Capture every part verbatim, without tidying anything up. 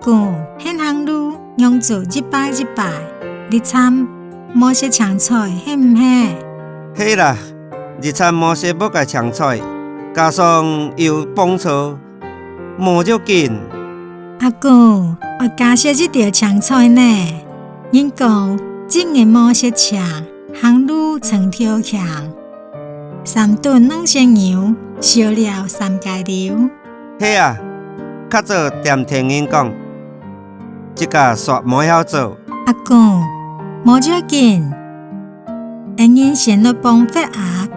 公，你行路仰做一擺一擺，日站無食青菜，係毋係？係啦，日站無食無个青菜，加上有放錯，無要緊。阿公，愛加食一條青菜呢。人講，一日無食青，行路成條強。三頓兩色油，少了三界溜。 係啊，較早店頭人講，自家煞無曉做。阿公，無要緊，恩人先來磅血壓，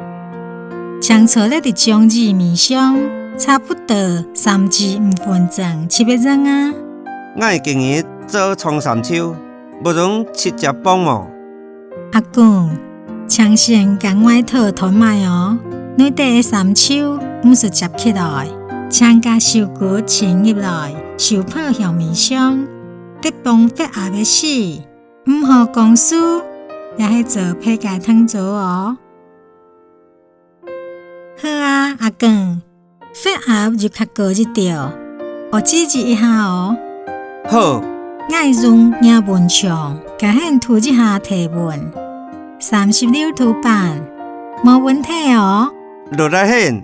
青菜咧佇醬油味上，差不多三至五分鐘就會軟啊。𠊎今日做長衫袖，無用直接磅無？ 阿公，請先將外套脫忒哦，內底个衫袖毋使摺起來，請將手骨伸入來，手抱向面上，在磅血壓个時，毋好講事，也係做別个動作哦。 好啊，阿公，血壓又較高一點，愛注意一下哦。好。𠊎用額溫槍，加你度一下體溫，三十六度半，無問題哦。勞力你，